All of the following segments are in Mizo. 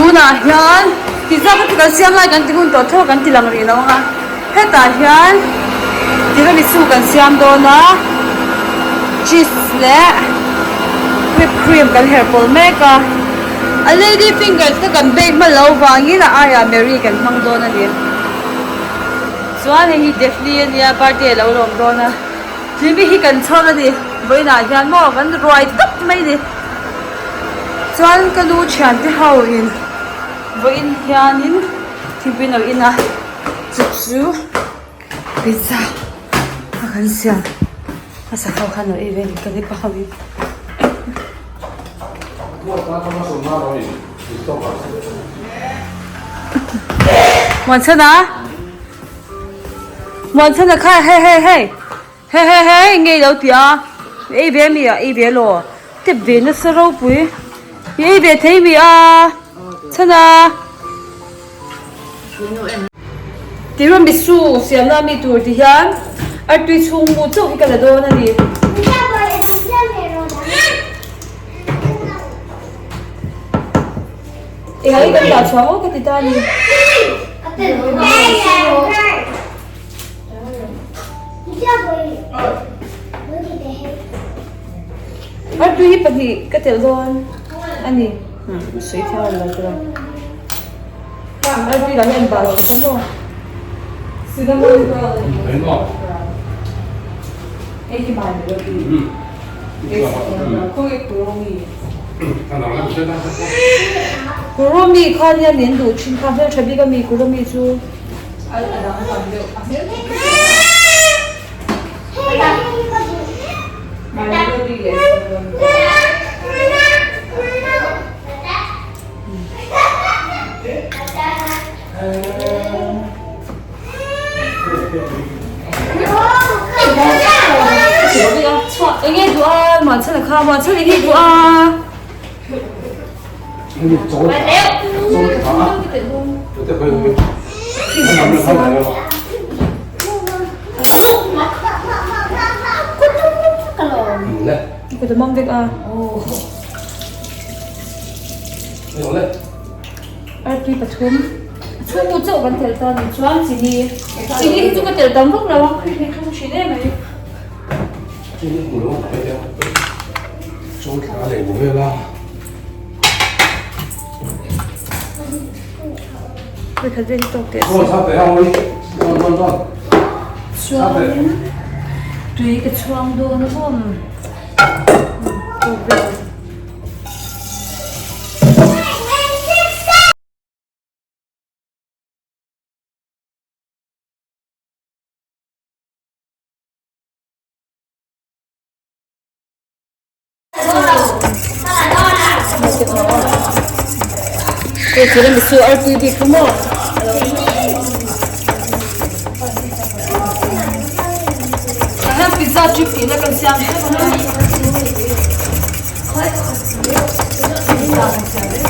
Tunah hian pizza kha chu kan siam lai kan ti hun tawh tho a kan ti lang rih lo ang a, hetah hian tiramisu kan siam dawn a, cheese leh whip cream kan herh pawlh mek a, a lady fingers kha kan bake hman loh vangin a aiah Mary kan hmang dawn a ni. Chuan hei hi Daphne a nia birthday a lo lawm dawn a, Jimmy hi kan chhawr a ni, vawiinah hian maw kan ruai tawp mai a ni. Chuan ka nu thiante ho in vawiin hianin thingpui no in a chu chu pizza a kan siam a sak ho khan lo ei ve a ni ka nipa ho in. Muanchhana Muanchhana kha hei hei hei. He he he nge ilo ti a, i ei ve mi a, ei ve law, tep ve nasa ropui, i ei ve thei mi a, chhan a. Tiramisu siamna mi tur ti hian artui chhung mu chauh hi ka la dawn a ni. Engah hi kan dah chhuah ngawt ka ti ta a ni. Artui hi pahnih ka telh dawn a ni sawi thiam ang lo chu artui lah hi an bal tawp a maw cinnamon roll hei hi mai melody khawnge kuromi kuromi kha nia min duh thin kha hmeltha bik a mi kuromi chu. Enge duh a muanchhan a kha muanchhan enge duh a. Artui pathum chhungmu chauh kan telh ta ni chuan chini chini hi chu ka telh tam vak lo ang khrih hi thlum thin em mai. Chuanin tui ka chhuang dawn a awm tawk vel. Hei tiramisu artui bik kha maw? Tah hian pizza chip tih na kan siam vek a. Pizza kan siam vek.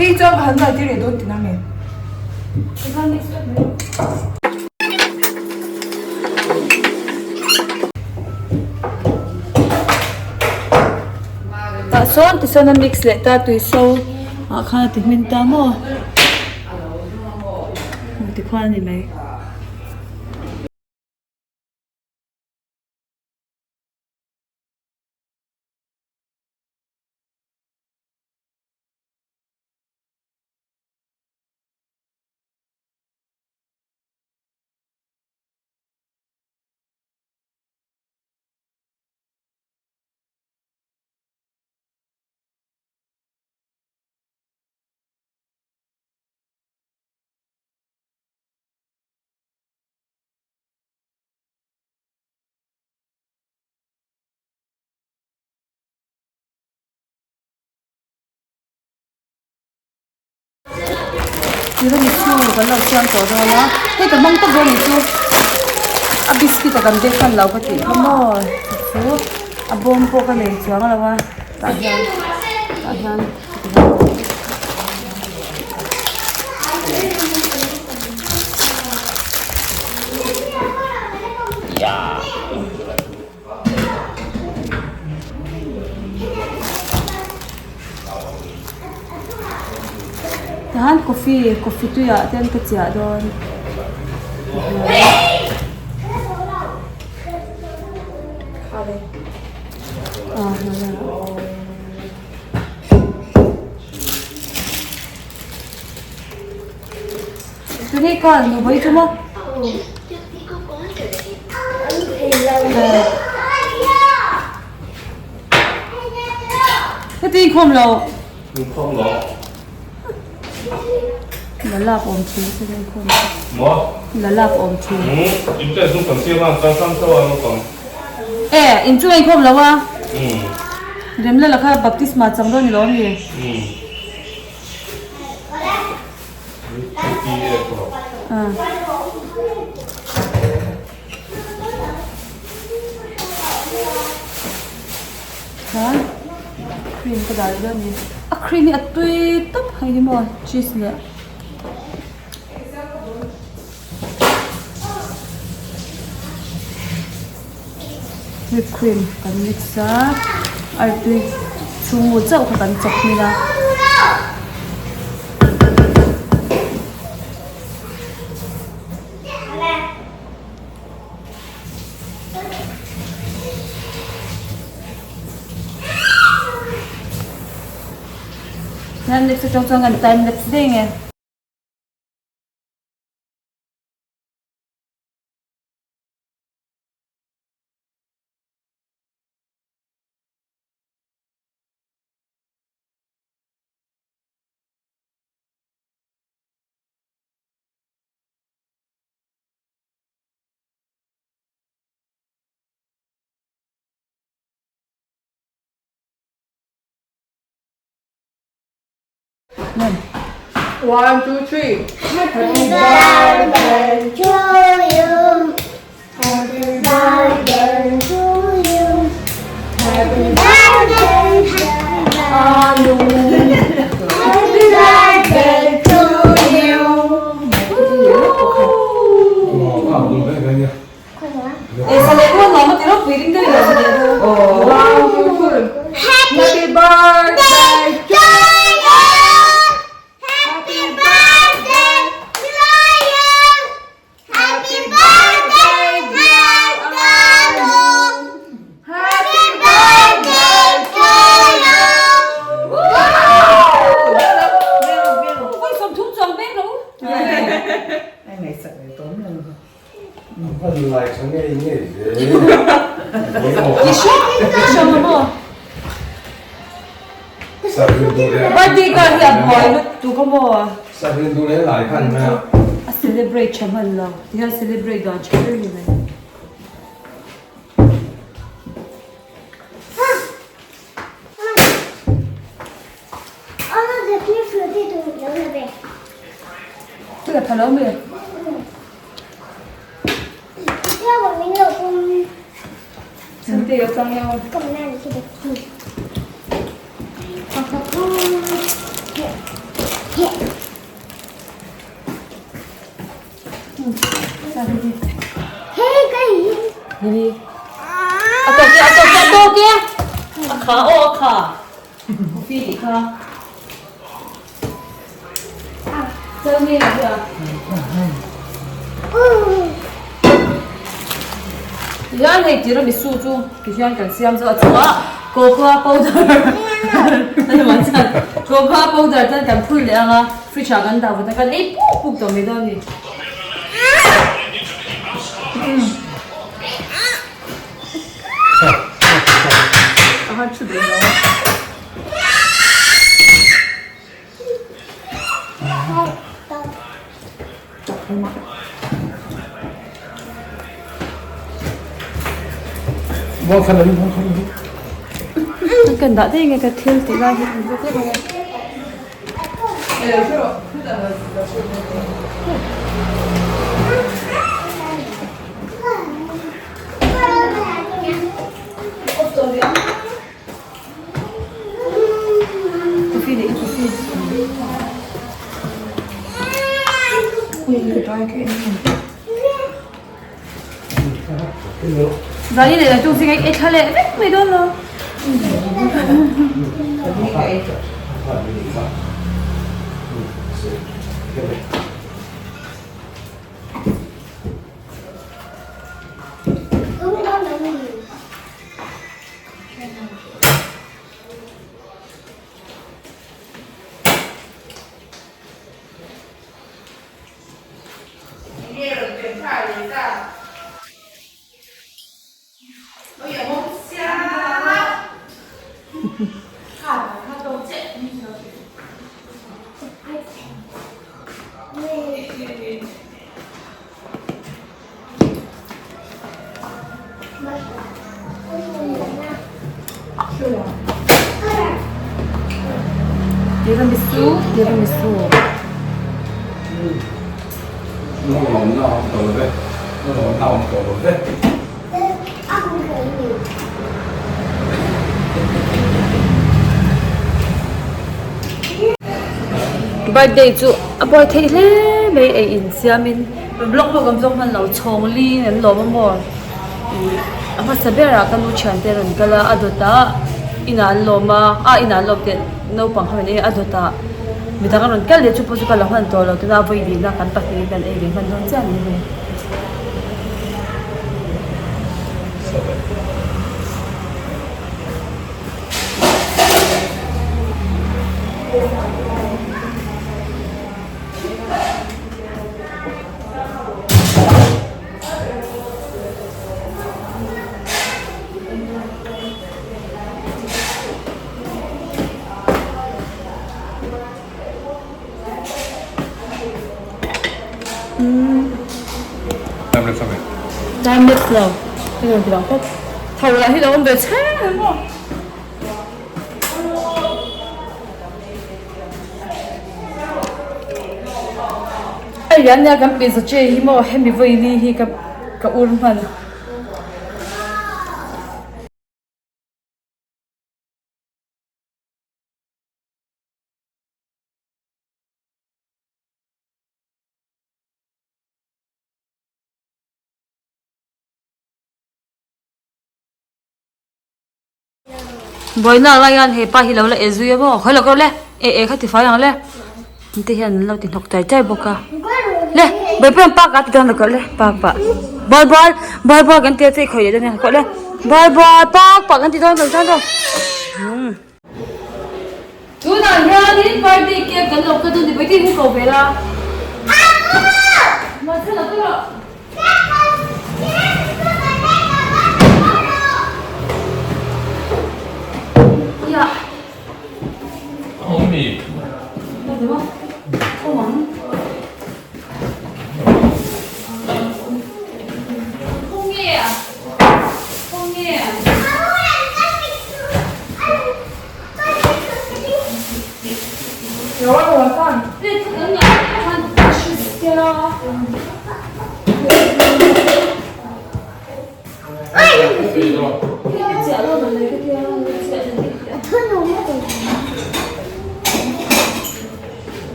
Hei chuan ka han nai tir leh dawn tihna nge? Tah sawn tichuan a mix leh ta tui so ah khan a ti hmin ta maw tikhuan a ni mai. Tiramisu kan lo siam tawh dawn a, hei ka hmang tawp dawn ni chu a biscuit a kan bag hman lo ka tih kha maw chu a bawm pawh ka nei chuang lo a tah hian tah hian. Tahan coffee coffee tuiah te an ka chiah dawn Tuni khan nu bai chu maw? Heti inkhawm lo. Inkhawm lo. La lak awm thin se inkhawm. Maw? La lak awm thin. Hmm, in test nu kan siam a, kan sang chauh a naupang. E, in chu inkhawm lo a. Remlala kha baptisma chang dawn ni lo ami? Hmm. Chuan cream ka dah leh dawn a ni a cream hi a tui tawp hei hi maw cheese leh whip cream kan mix a artui chhungu chauh kha kan chawp hmin a. Time lapse atang chuan kan time lapse daih nge. One, two, three. Happy birthday to you. Happy birthday to you. Happy birthday, happy birthday to you. One, two, three. Happy birthday to you. Happy birthday to you. Happy birthday, dear Anu. Happy birthday to you. Birthday card hi a buai lutuk a maw? A celebrate tha hman lo tihian celebrate dan tha ber ni mai. Tihian hei tiramisu chu tihian kan siam zawh a chungah cocoa powder cocoa powder chuan kan phur leh ang a fridge ah kan dah vut a kan ei puk puk tawh mai dawn a ni. Kan dah daih nge ka thil tih lai hi. Zani leh tung zing ei thla leh vek mai dawn lo. Tiramisu, tiramisu. Birthday chu a buai theih hle mai ei insiamin vlog pawh kan vlog hman lo chhawng li in an lawm a maw ih a hmasa berah ka nu thiante rawn kal a a dawtah inah an lawm a a inah an lawm teh naupang ho in ei a a dawtah midang a rawn kal leh chu pawh chu ka la hman tawh lo tuna vawi lihna kan pahnihin kan ei ve hman dawn chiah a ni hei. Time lapse lo ka rawn ti lang tawp tho lah hi lo awm ve chhe maw. A lian nia kan pizza tray hi maw hemi vawi hi ka ka ur hman. Buaina lai hian he pa hi lo la e zui a maw khawi lo keuh le e e kha ti fai ang le te hian an lo ti hnawk chai chai bawk a le buaipui ang park ah ti dawn lo keuh le park pah ball ball ball ball kan tia che i khawih leh dawn nia keuh le ball ball park pah kan ti dawn lo chuan chuan umm. Tunah hianin birthday cake kan lo cut a ni birthday hi ko ve la. Mahse lo kal rawh.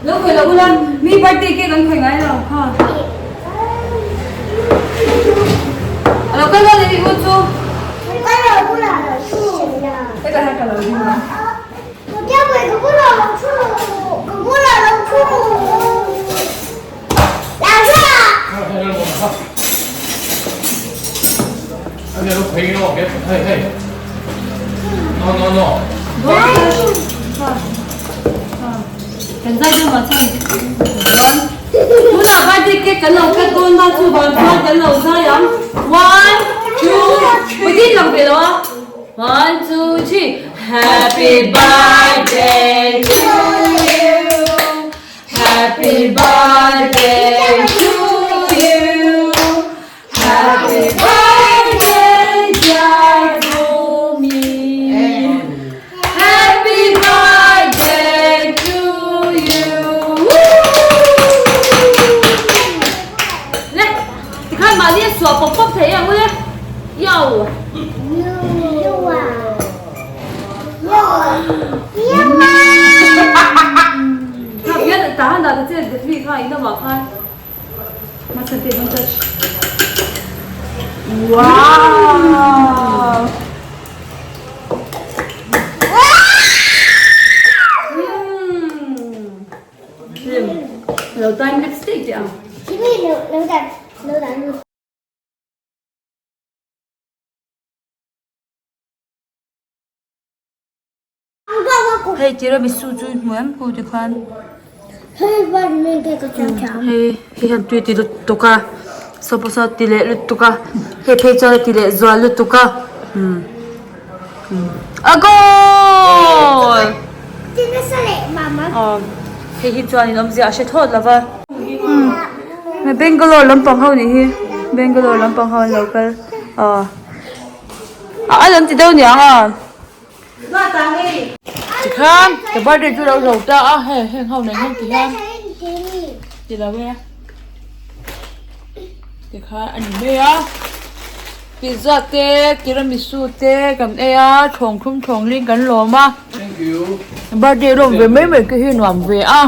Lo khawih lo ula mi birthday cake an khawih ngai lo kha. A lo kal dawn em i u chu? Kan zai deuh mah chuan chuan tunah birthday cake kan lo cut dawn a chuvang chuan kan lo zai ang one two pahnih lang ve lo a one two three happy birthday to you happy birthday to you happy birthday dear. Suah pawp pawp thei ang ule. Yo! Kha bian tahan dah ta che Daphne kha in lamah khan. Masate don't touch. Wow! Lo time lipstick tih ang. Hei tiramisu chu i hmu em pu tikhan hei hei hian tui ti lutuk a sawpa saw ti leh lutuk a hei phei chuan a ti leh zual lutuk a umm a goal aw hei hi chuan in awmzia a hre thawt lo va umm Bangalore lampang ho nih hi Bangalore lampang ho an lo kal aw a al an ti deuh niang a. Tikhan ka birthday chu lo zo ta a hei heng ho nen hian tihian ti lo e tikhan a ni mai a pizza te tiramisu te kan ei a thawng thum thawng ling kan lawm a birthday lawm ve mai mai te hi nuam ve a.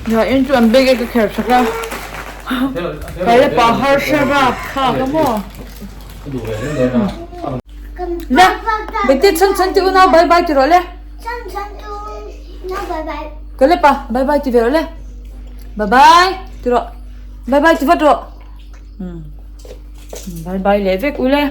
Nia in chu an bag e ka kher sak a kal pa harsha rap thlak a maw Le bete chhan chhan ti unau bye bye ti rawh le ka le pa bye bye ti ve rawh le bye bye ti rawh bye bye ti vat rawh bye bye leh vek ule.